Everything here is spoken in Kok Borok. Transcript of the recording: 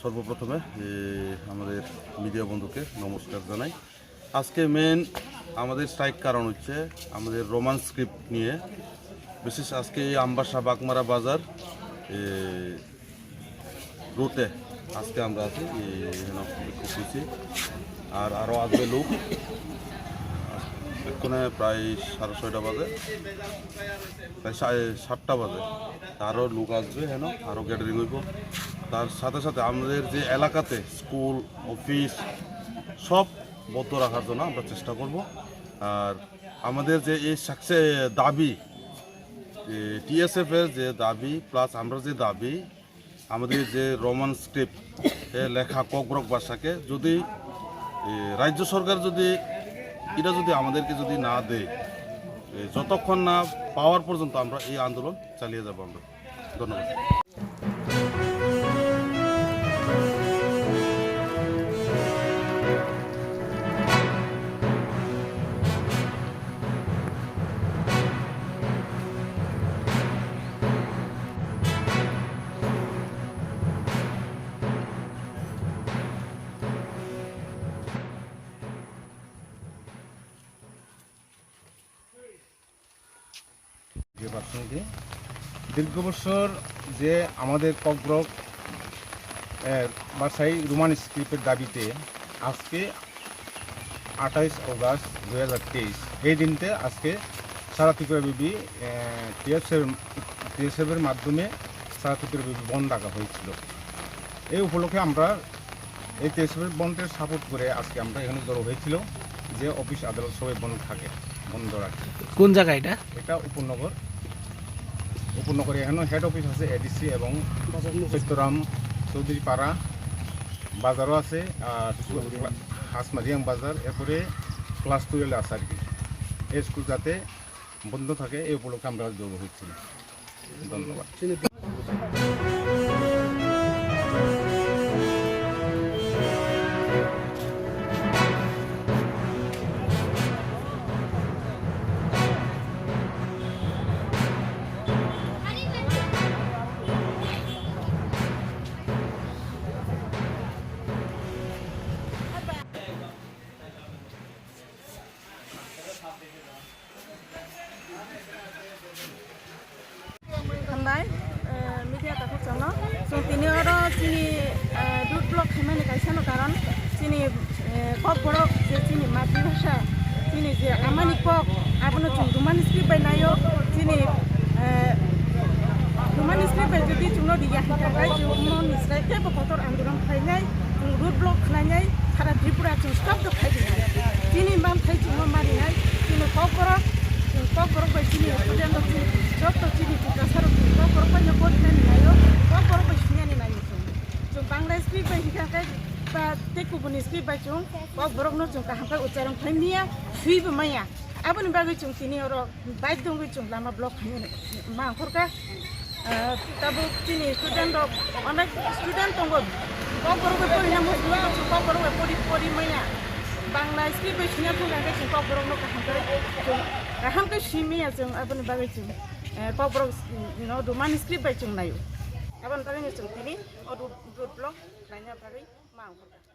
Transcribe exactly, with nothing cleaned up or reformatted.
সর্বপ্রথমে, এ, আমাদের মিডিয়া বন্ধুকে নমস্কার জানাই। আজকে মেইন আমাদের স্ট্রাইক কারণ হচ্ছে আমাদের রোমান স্ক্রিপ্ট নিয়ে, বিশেষ আজকে এই আমবাসা বাগমারা বাজার, এ, রোডে আজকে আমরা আছি, এ, এখানে বিক্ষোভ করছি। আর আরও আসবে লোক, এক্ষণে প্রায় সাড়ে ছয়টা বাজে, প্রায় সাড়ে সাতটা বাজে। আরও লোক আসবে, হেন আরও গ্যাদারিং হইব। তার সাথে সাথে আমাদের যে এলাকাতে স্কুল, অফিস সব বন্ধ রাখার জন্য আমরা চেষ্টা করব। আর আমাদের যে এই সাকসে দাবি, টিএসএফ এর যে দাবি প্লাস আমরা যে দাবি, আমাদের যে রোমান স্ক্রিপ্ট এ লেখা ককবরক ভাষাকে যদি, এ, রাজ্য সরকার যদি এটা যদি আমাদেরকে যদি না দেয়, এ, যতক্ষণ না পাওয়ার পর্যন্ত আমরা এই আন্দোলন চালিয়ে যাব আমরা। ধন্যবাদ। যে বাসন্তী দীর্ঘ বছর যে আমাদের ককবরক, এ, ভাষায় রোমান স্ক্রিপ্টের দাবিতে আজকে আঠাইশ অগাস্ট দুই হাজার তেইশ, এই দিনতে আজকে সারা ত্রিপুরা ব্যাপী, এ, টিএসএফ, টিএসএফের মাধ্যমে সারা ত্রিপুরা ব্যাপী বন্ধ ডাকা হয়েছিল। এই উপলক্ষে আমরা এই টিএসএফের বন্ধের সাপোর্ট করে আজকে আমরা এখানে জড়ো হয়েছিল যে অফিস আদালত সবাই বন্ধ থাকে, বন্ধ রাখে। কোন জায়গা এটা? এটা উপনগর, উপনগরে এখানে হেড অফিস আছে এডিসি এবং সত্যরাম চৌধুরী পাড়া বাজারও আছে, আর হাসমারিয়াং বাজার, এরপরে ক্লাস টুয়েলভ আছে আর কি। এই স্কুল যাতে বন্ধ থাকে, এই উপলক্ষে আমরা জড়ো হয়েছি। ধন্যবাদ। Hambai, eh, media takhuk chano. Chwng tini oro chini, eh, road block khaimani kaisa no karon chini, eh, kokborok je chini matri bhasha, chini je amani kok, abono chwng Roman script bai naio, chini, eh, Roman script bai jodi chwngno riya hwnkhe chwng moni slai teibo kotor andolon khlainai, chwng road block khlainai, sara Tripura chwng stop. Chini manthai chwngno marinai, chini kokborok, chini kokborok bai chini student rok, chini joto chini Tiprasa rok chini kokborok bai no porinani naio, kokborok bai swinani naio chwng. Chwng Bangla script bai hika khe ba tei kubuni script bai chwng kokborok no chwng kaham khe ucharong khlai manya, swibo manya. Aboni bagwi chwng tini oro bike dongwi chwng lama block khainani ma ongkhorkha. Ah, tabuk chini student rok, onek student tongo. Kokborok bai porina muchungwi chwng kokborok bai pori, pori maya. Bangla script bai swinya phunga khe chwng kokborok no kaham khe, chwng kaham khe swi maya chwng aboni bagwi chwng, eh, kokborok no Roman script bai chwng naio. Aboni bagwi no chwng tini o road, road block khlaina bagwi ma ongkhorkha.